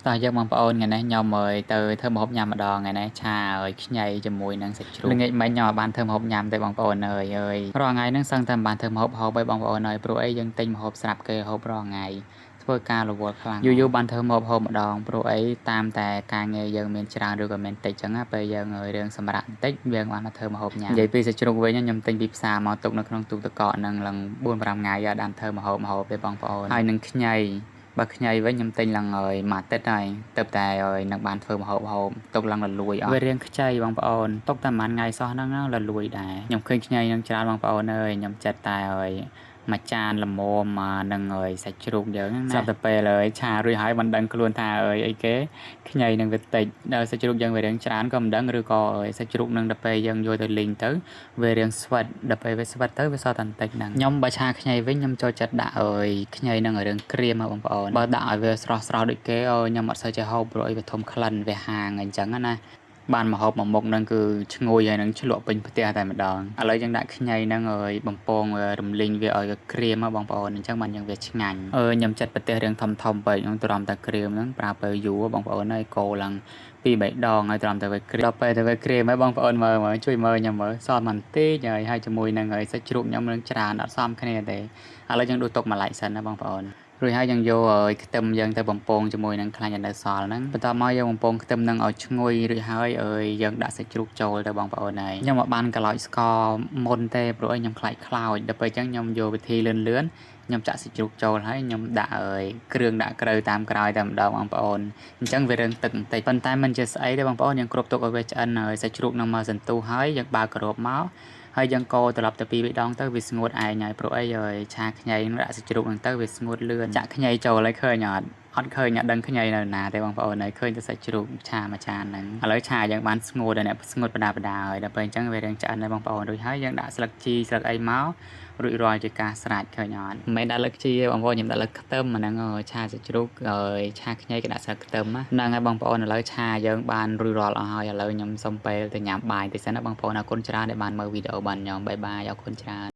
តោះយើងបងប្អូនថ្ងៃនេះខ្ញុំអើយទៅធ្វើម្ហូបញ៉ាំម្ដងថ្ងៃនេះឆាអើយខ្ញីជាមួយនឹងសាច់ជ្រូកល្ងាចមិញខ្ញុំអត់បានធ្វើម្ហូបញ៉ាំទេបងប្អូនអើយអើយរាល់ថ្ងៃហ្នឹងសឹងតែមិនបានធ្វើម្ហូបហូបឯងបងប្អូនអើយព្រោះអីយើងទិញម្ហូបស្រាប់គេហូបរាល់ថ្ងៃធ្វើការរវល់ខ្លាំងយូរយូរបានធ្វើម្ហូបហូបម្ដងព្រោះអីតាមតែការងារយើងមានច្រើនឬក៏មានតិចចឹងណាពេលយើងរឿងសម្រាប់បន្តិចយើងបានមកធ្វើម្ហូបញ៉ាំនិយាយពីសាច់ជ្រូកវិញខ្ញុំទិញពីផ្សារមកទុកនៅក្នុងទូទឹកកកហ្នឹងឡើង4 5ថ្ងៃអត់បានធ្វើម្ហូបហូបទេបងប្អូនហើយនឹងខ្ញីបើខ្ញីវិញខ្ញុំទិញឡើងហើយមួយអាទិត្យហើយទៅតែហើយនឹងបានធ្វើម្ហូបហូបទុកឡើងលលួយអស់វារៀងខ្ចីបងប្អូនទុកតែប្រហែលថ្ងៃសោះហ្នឹងលលួយដែរខ្ញុំឃើញខ្ញីនឹងច្រើនបងប្អូនអើយខ្ញុំចិត្តតែហើយមួយចានល្មមមកនឹងហើយសាច់ជ្រូកយើងណាស្រាប់តែពេលហើយឆារួចហើយមិនដឹងខ្លួនថាអើយអីគេខ្ញីនឹងវាតិចដល់សាច់ជ្រូកយើងវារៀងច្រើនក៏មិនដឹងឬក៏អើយសាច់ជ្រូកនឹងដល់ពេលយើងយកទៅលីងទៅវារៀងស្វិតដល់ពេលវាស្វិតទៅវាសល់តែបន្តិចហ្នឹងខ្ញុំបើឆាខ្ញីវិញខ្ញុំចូលចិត្តដាក់អើយខ្ញីនឹងឲ្យរៀងក្រៀមហ៎បងប្អូនបើដាក់ឲ្យវាស្រស់ស្រស់ដូចគេអើយខ្ញុំអត់សូវចេះហូបព្រោះអីវាធំក្លិនវាហាងអញ្ចឹងណាបានមកហូបមួយមុខហ្នឹងគឺឈ្ងុយហើយនឹងឆ្លក់ពេញផ្ទះតែម្ដងឥឡូវយើងដាក់ខ្ញីហ្នឹងអើយបំពងរំលីងវាឲ្យវាក្រៀមហ៎បងប្អូនអញ្ចឹងបានយើងវាឆ្ងាញ់អើខ្ញុំចិត្តប្រទេសរឿងធំធំពេកខ្ញុំទ្រាំតែក្រៀមហ្នឹងប្រើពេលយូរបងប្អូនហើយកោឡើងពីរបីដងហើយទ្រាំតែវាក្រៀមដល់ពេលតែវាក្រៀមហើយបងប្អូនមើលមើលជួយមើលខ្ញុំមើលសល់បន្តិចហើយហើយជាមួយនឹងហើយសាច់ជ្រូកខ្ញុំនឹងច្រើនអត់សមគ្នាទេឥឡូវយើងដួសទុកមួយឡែកសិនណាបងប្អូនរួចហើយយើងយកឲ្យខ្ទឹមយើងទៅបំពងជាមួយនឹងខ្លាញ់ដែលនៅសល់ហ្នឹងបន្ទាប់មកយើងបំពងខ្ទឹមហ្នឹងឲ្យឈ្ងុយរួចហើយអើយយើងដាក់សាច់ជ្រូកចូលទៅបងប្អូនហើយខ្ញុំអត់បានកឡោចស្ករមុនទេព្រោះអីខ្ញុំខ្លាចខ្លោចដល់ពេលអញ្ចឹងខ្ញុំយកវិធីលឿនលឿនខ្ញុំចាក់សាច់ជ្រូកចូលហើយខ្ញុំដាក់អើយគ្រឿងដាក់ក្រៅតាមក្រោយតែម្ដងបងប្អូនអញ្ចឹងវារឿងទឹកបន្តិចប៉ុន្តែមិនជាស្អីទេបងប្អូនយើងគ្រប់ទុកឲ្យវាឆ្អិនហើយសាច់ជ្រូកនឹងមកសន្ទុះហើយយើងបើកគ្របមកហើយយើងកូរត្រឡប់ទៅពីរបីដងទៅវាស្ងួតឯងហើយព្រោះអីហើយឆាខ្ញីនឹងដាក់សាច់ជ្រូកហ្នឹងទៅវាស្ងួតលឿនចាក់ខ្ញីចូលហើយឃើញអត់អត់ឃើញអត់ដឹងខ្ញីនៅណាទេបងប្អូនហើយឃើញតែសាច់ជ្រូកឆាមួយចានហ្នឹងឥឡូវឆាយើងបានស្ងួតហើយអ្នកស្ងួតបដាបដាហើយដល់ពេលអញ្ចឹងវារៀងឆ្អិនហើយបងប្អូនរួចហើយយើងដាក់ស្លឹកជីស្លឹកអីមករួចរាល់ជាការស្រេចឃើញអត់មិនមែនដាក់ស្លឹកជីទេបងប្អូនខ្ញុំដាក់ស្លឹកខ្ទឹមអាហ្នឹងឆាសាច់ជ្រូកហើយឆាខ្ញីក៏ដាក់ស្លឹកខ្ទឹមហ្នឹងហើយបងប្អូនឥឡូវឆាយើងបានរួចរាល់អស់ហើយឥឡូវខ្ញុំសុំពេលទៅញ៉ាំបាយតិចសិនណាបងប្អូនអរគុណច្រើនដែលបានមើលវីដេអូបានខ្ញុំបាយបាយអរគុណច្រើន។